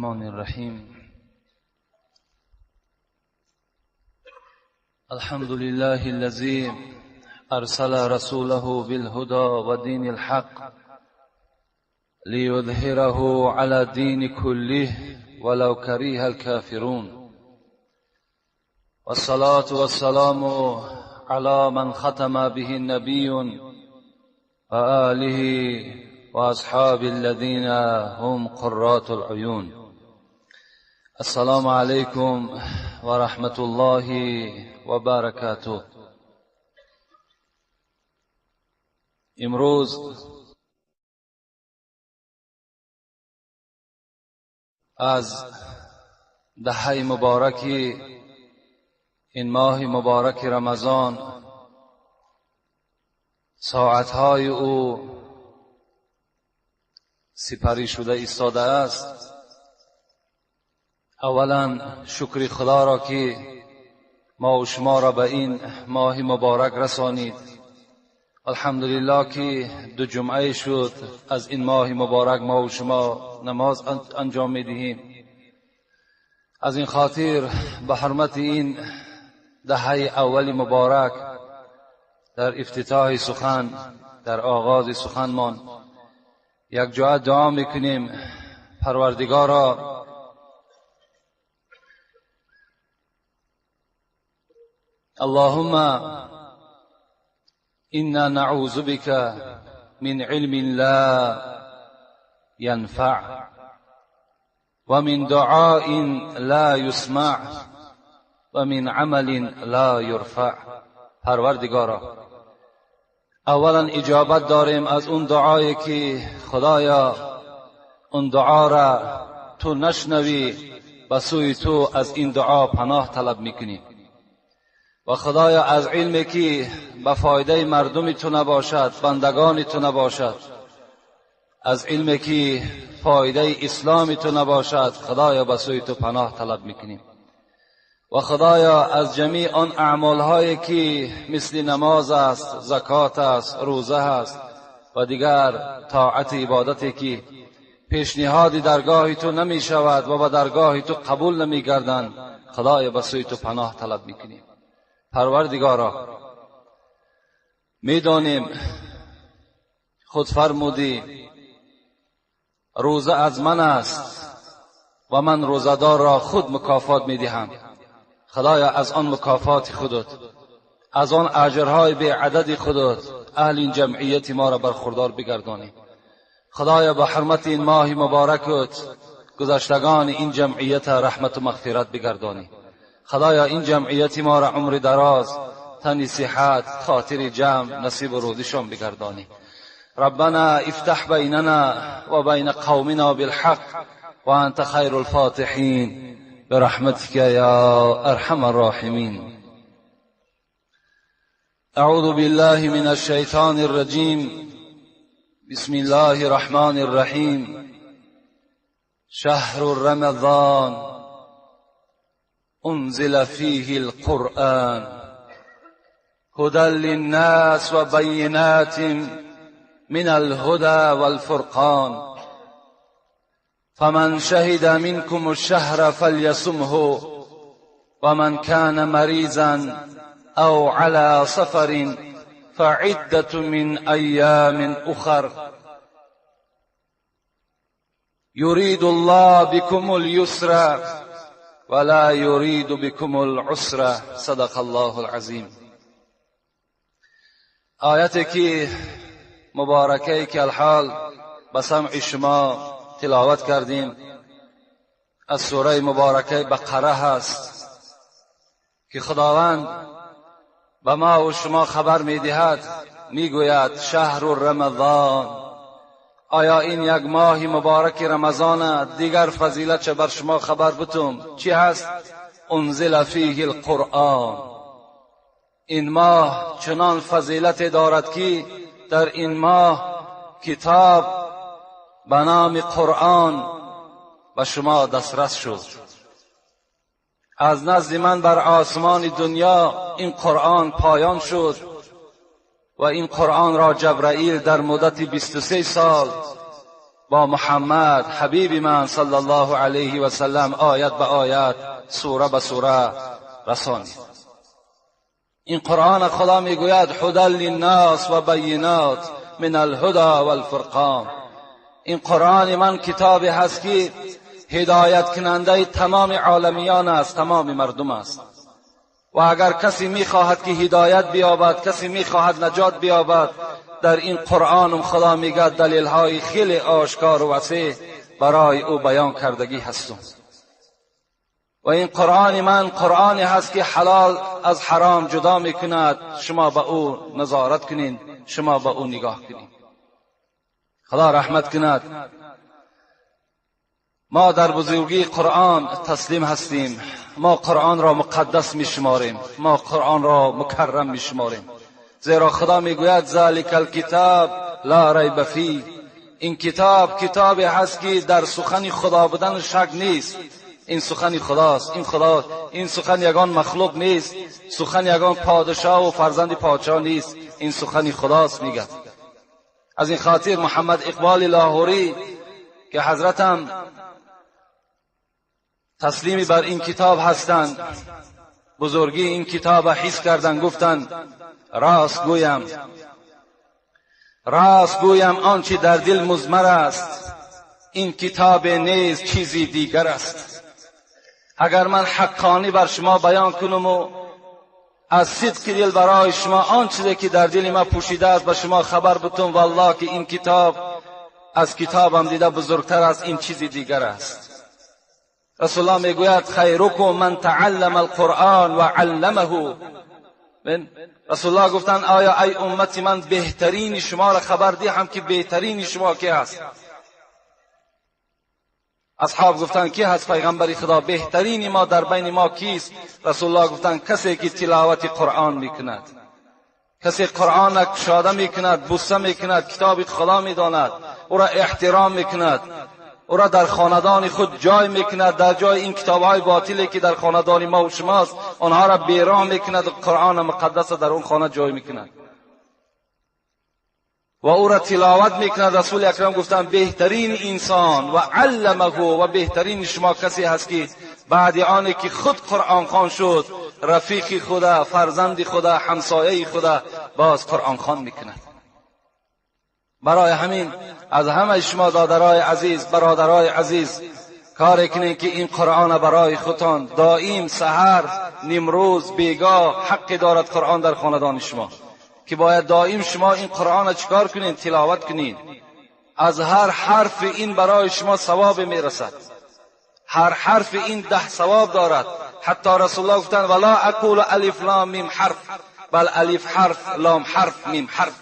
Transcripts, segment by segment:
الرحمن الرحيم. الحمد لله الذي أرسل رسوله بالهدى ودين الحق ليظهره على الدين كله ولو كره الكافرون، والصلاة والسلام على من ختم به النبي وآله وأصحاب الذين هم قرات العيون. السلام عليكم ورحمة الله وبركاته. امروز از دهه مبارکی این ماه مبارک رمضان، ساعتهای او سپری شده ایستاده است. اولا شکر خدا را که ما و شما را به این ماه مبارک رسانید. الحمدلله که دو جمعه شد از این ماه مبارک ما و شما نماز انجام میدهیم. از این خاطر به حرمت این دهه اول مبارک در افتتاح سخن، در آغاز سخنمان یک جا دعا میکنیم: پروردگارا، اللهم إنا نعوذ بك من علم لا ينفع ومن دعاء لا يسمع ومن عمل لا يرفع. پروردگارا، اولا اجابت داریم از اون دعایی که خدایا اون دعا را تو نشنوی، به سوی تو از این دعا پناه طلب میکنیم. و خدایا از علمی که به فایده مردم تو نباشد، بندگان تو نباشد، از علمی که فایده اسلام تو نباشد، خدایا به سوی تو پناه طلب میکنیم. و خدایا از جمیع آن اعمالهایی که مثل نماز است، زکات است، روزه است و دیگر طاعت عبادتی که پیشنهاد درگاه تو نمی شود و به درگاه تو قبول نمی گردند، خدایا به سوی تو پناه طلب میکنیم. پروردگارا، میدانیم خود فرمودی روزه از من است و من روزه‌دار را خود مکافات میدهم. خدایا از آن مکافات خودت، از آن اجرهای بی عدد خودت اهل این جمعیت ما را برخوردار بگردانی. خدایا به حرمت این ماه مبارکت گذشتگان این جمعیت رحمت و مغفرت بگردانی. خدایا این جمعیت ما را عمر دراز، تن صحت، خاطر جمع نصیب و روزشان بگردانی. ربنا افتح بیننا و بین قومنا بالحق و انت خیر الفاتحین برحمتك يا أرحم الراحمين. أعوذ بالله من الشيطان الرجيم. بسم الله الرحمن الرحيم. شهر رمضان أنزل فيه القرآن هدى للناس وبينات من الهدى والفرقان فمن شهد منكم الشهر فليصمه ومن كان مريضا أو على سفر فعدة من أيام أخر يريد الله بكم اليسر ولا يريد بكم العسر. صدق الله العظيم. آیتی که مبارکه که الحال به سمع شما تلاوت کردیم از سوره مبارکه بقره هست که خداوند به ما و شما خبر میدهد، میگوید شهر رمضان. آیا این یک ماه مبارک رمضان دیگر فضیلت چه بر شما خبر بتم چی هست؟ انزل فیه القرآن. این ماه چنان فضیلت دارد که در این ماه کتاب به نام قرآن به شما دسترس شد. از نزد من بر آسمان دنیا این قرآن پایان شد و این قرآن را جبرائیل در مدت 23 سال با محمد حبیب من صلی الله علیه و سلم آیت به آیت، سوره به سوره رسانید. این قرآن خدا میگوید هدی للناس و بینات من الهدی والفرقان. این قرآن من کتابی هست که هدایت کننده تمام عالمیان است، تمام مردم است. و اگر کسی میخواهد که هدایت بیابد، کسی میخواهد نجات بیابد، در این قرآن خدا میگه دلیل های خیلی آشکار و وسیع برای او بیان کردگی هستم. و این قرآن من قرآنی هست که حلال از حرام جدا میکند. شما به او نظارت کنین، شما به او نگاه کنین. خدا رحمت کند. ما در بزرگی قرآن تسلیم هستیم. ما قرآن را مقدس می شماریم، ما قرآن را مکرم می شماریم، زیرا خدا می گوید ذلک الکتاب لا ریب فیه. این کتاب کتابی هست که در سخن خدا بودن شک نیست. این سخن خداست، این خدا، این سخن یگان مخلوق نیست، سخن یگان پادشاه و فرزند پادشاه نیست، این سخن خداست میگه. از این خاطر محمد اقبال لاهوری که حضرتم تسلیمی بر این کتاب هستند، بزرگی این کتاب حس کردن، گفتند راست گویم، راست گویم آنچه در دل مضمر است، این کتاب نیست چیزی دیگر است. اگر من حقانی بر شما بیان کنم و از صدق دل برای شما آن چیزی که در دل ما پوشیده است به شما خبر بتم، والله که این کتاب از کتابم دیده بزرگتر است، این چیزی دیگر است. رسول الله میگوید خیرکم من تعلم القرآن و علمه. رسول الله گفتند آیا ای امت من بهترین شما را خبر دهم که بهترین شما کی است؟ اصحاب گفتند کی هست پیغمبر خدا؟ بهترین ما در بین ما کیست؟ رسول الله گفتند کسی که تلاوت قرآن میکند، کسی قرآن کشاده میکند، بوسه میکند، کتاب خدا میداند، او را احترام میکند، او را در خاندان خود جای میکند، در جای این کتابهای باطلی که در خاندان ما و شماست آنها را بیراه میکند و قرآن مقدس در اون خانه جای میکند و او را تلاوت میکند. رسول اکرم گفتند بهترین انسان و علمه و بهترین شما کسی هست که بعد آنی که خود قرآن خوان شد، رفیق خدا، فرزند خدا، همسایه خدا باز قرآن خوان میکند. برای همین از همه شما دادرای عزیز، برادرای عزیز، کار کنین که این قرآن برای خودتان دائم سحر، نیمروز، بیگاه حق دارد قرآن در خاندان شما، که باید دائم شما این قرآن چکار کنین؟ تلاوت کنین. از هر حرف این برای شما ثواب میرسد، هر حرف این 10 ثواب دارد. حتی رسول الله گفتند ولا اقول الف لام میم حرف، بل الف حرف، لام حرف، میم حرف.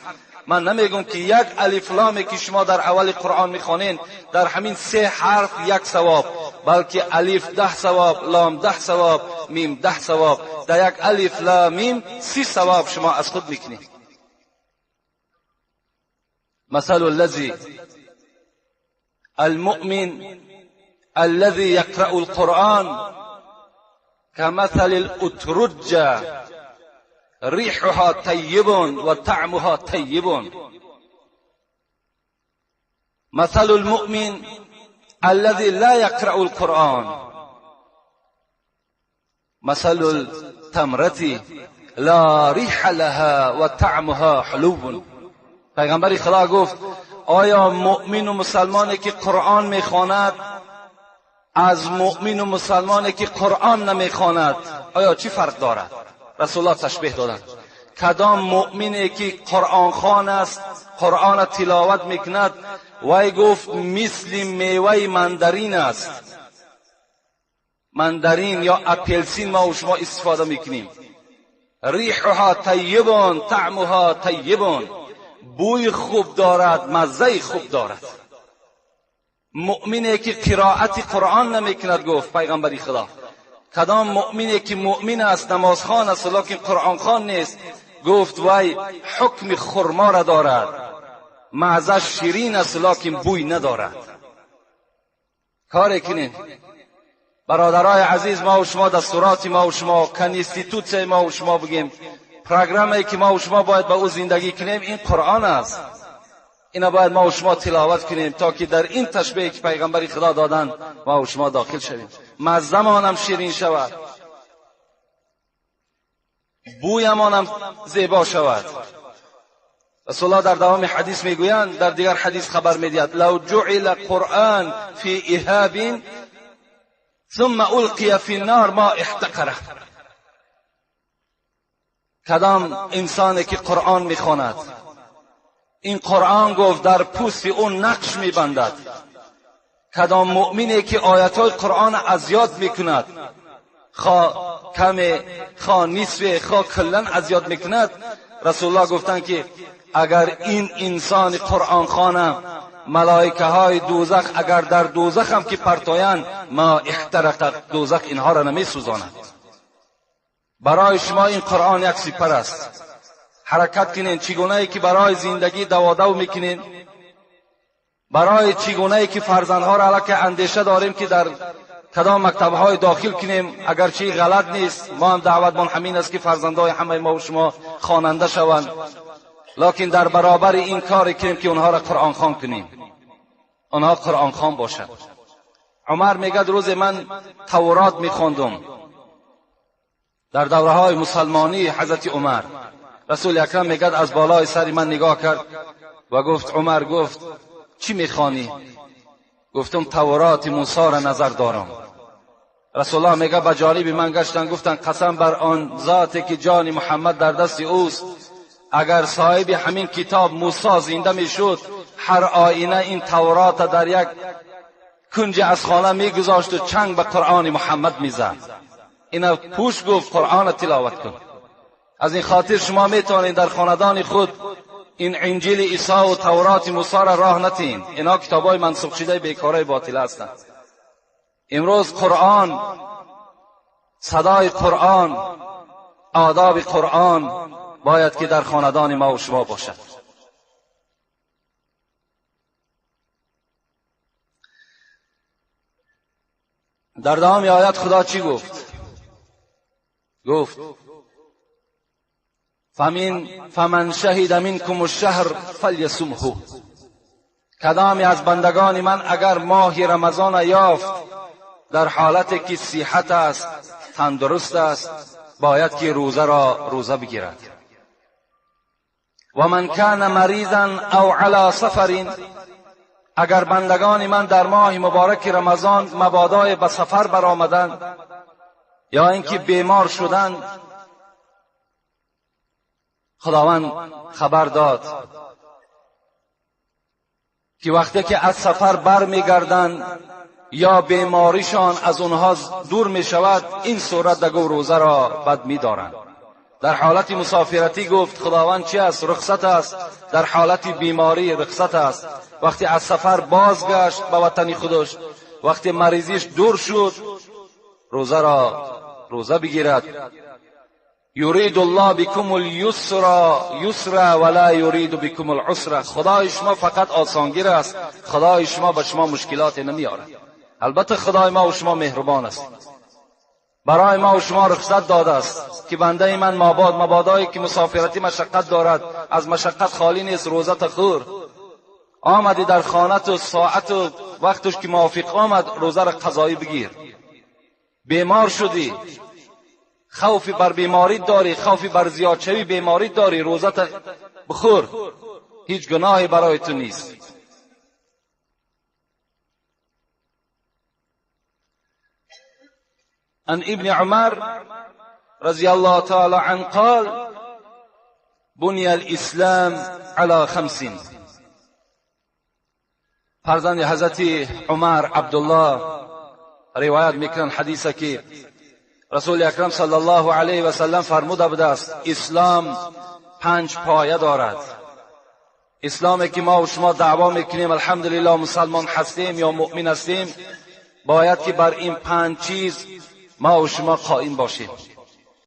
من نمیگم که یک الف لامی که شما در اول قرآن میخوانین در همین 3 حرف 1 ثواب، بلکه الف 10 ثواب، لام 10 ثواب، میم 10 ثواب. در یک الف لام میم 30 ثواب شما از خود میکنید. مثل الذي المؤمن الذي يقرأ القرآن كمثل الأترجة ريحها طيب وطعمها طيب. مثل المؤمن الذي لا يقرأ القرآن مثل التمرة لا ريح لها وطعمها حلو. پیغمبر خدا گفت آیا مؤمن و مسلمانی که قرآن میخواند از مؤمن و مسلمانی که قرآن نمیخواند آیا چی فرق دارد؟ رسول الله تشبیه دادند. کدام مؤمنی که قرآن خوان است، قرآن تلاوت میکند، وی گفت مثل میوه مندرین است. مندرین یا اپلسین ما و شما استفاده میکنیم. ریحها طیب طعمها طیب، بوی خوب دارد، مزه خوب دارد. مؤمنی که قرائت قرآن نمیکند، گفت پیغمبر خدا، کدام مؤمنی که مؤمن است، نمازخوان است، لکن قرآن خوان نیست، گفت وی حکم خرما را دارد، مزه شیرین است لکن بوی ندارد. کاری کنین برادرای عزیز، ما و شما دستورات ما و شما، constitution ما و شما بگیم، پروگرامی که ما و شما باید با او زندگی کنیم این قرآن است. اینا باید ما و شما تلاوت کنیم تا که در این تشبیه که پیغمبر خدا دادن ما و شما داخل شویم. مزه‌مانم شیرین شود، بویمانم زیبا شود. رسول الله در دوام حدیث میگویند، در دیگر حدیث خبر میدهد، لو جعل قرآن فی اهاب ثم القی فی النار ما احتقره. کدام انسانی که قرآن میخواند، این قرآن گفت در پوست او نقش میبندد. کدام مؤمنی که آیتهای قرآن از یاد میکند، خواه کم، خواه نصف، خواه کلا از یاد میکند، رسول الله گفتند که اگر این انسان قرآن خوانه، ملائکه های دوزخ اگر در دوزخ هم که پرتایند، ما احترق، دوزخ اینها را نمی سوزاند. برای شما این قرآن یک سپر است. حرکت کنین چگونه ای که برای زندگی دوادو میکنین، برای چگونه ای که فرزندها را علاکه اندیشه داریم که در کدام مکتبهای داخل کنیم، اگرچه غلط نیست، ما هم دعوتمان همین است که فرزندهای همه ما و شما خواننده شوند، لکن در برابر این کار کنیم که اونها را قرآن خوان کنیم، آنها قرآن خوان باشند. عمر میگه روز من تورات میخواندم در دوره های مسلمانی حضرت عمر. رسول اکرم میگه از بالای سر من نگاه کرد و گفت، عمر گفت چی میخوانی؟ گفتم تورات موسی را نظر دارم. رسول الله میگه به جانب من گشتن، گفتن قسم بر آن ذاتی که جان محمد در دست اوست، اگر صاحب همین کتاب موسی زنده میشد، هر آینه این تورات در یک کنج از خانه میگذاشت و چنگ به قرآن محمد میزد. اینا پوش گفت قرآن تلاوت کن. از این خاطر شما میتوانید در خاندان خود این انجیل عیسی و تورات موسی را راه نتین. اینا کتابای منسوخ شده بیکارای باطل هستند. امروز قرآن، صدای قرآن، آداب قرآن باید که در خاندان ما و شما باشد. در دوام آیت خدا چی گفت؟ گفت فمن شهد منکم الشهر فلیصمه. کدامی از بندگان من اگر ماه رمضان یافت در حالت که صحت است، تندرست است، باید که روزه را روزه بگیرد. و من کان مریضا او علی سفر، اگر بندگان من در ماه مبارک رمضان مبادای به سفر برآمدند یا اینکه بیمار شدند، خداوند خبر داد که وقتی که از سفر بر میگردند یا بیماریشان از اونها دور میشود، این صورت دگو روزه را بد میدارند. در حالت مسافرتی گفت خداوند چی است؟ رخصت است. در حالت بیماری رخصت است. وقتی از سفر بازگشت به وطن خودش، وقتی مریضیش دور شد، روزه را روزه بگیرد. یرید الله بكم اليسر یسر ولا یرید بكم العسر. خدای شما فقط آسانگیر است، خدای شما به شما مشکلات نمیارد. البته خدای ما و شما مهربان است، برای ما و شما رخصت داده است که بنده من مبادایی که مسافرتی مشقت دارد، از مشقت خالی نیست، روزه تخور. آمدی در خانه و ساعت و وقتش که موافق آمد، روزه را قضایی بگیر. بیمار شدی، خوفی بر بیماری داری، خوفی بر زیاد شوی بیماری داری، روزه بخور، هیچ گناهی برای تو نیست. عن ابن عمر رضی الله تعالی عنه قال بنی الاسلام على خمس. فرزند حضرت عمر عبدالله روایت میکنن حدیثه که رسول اکرم صلی الله علیه و سلم فرموده بوده است اسلام 5 پایه دارد. اسلامی که ما و شما دعوا میکنیم الحمدلله مسلمان هستیم یا مؤمن هستیم، باید که بر این 5 چیز ما و شما قائم باشیم.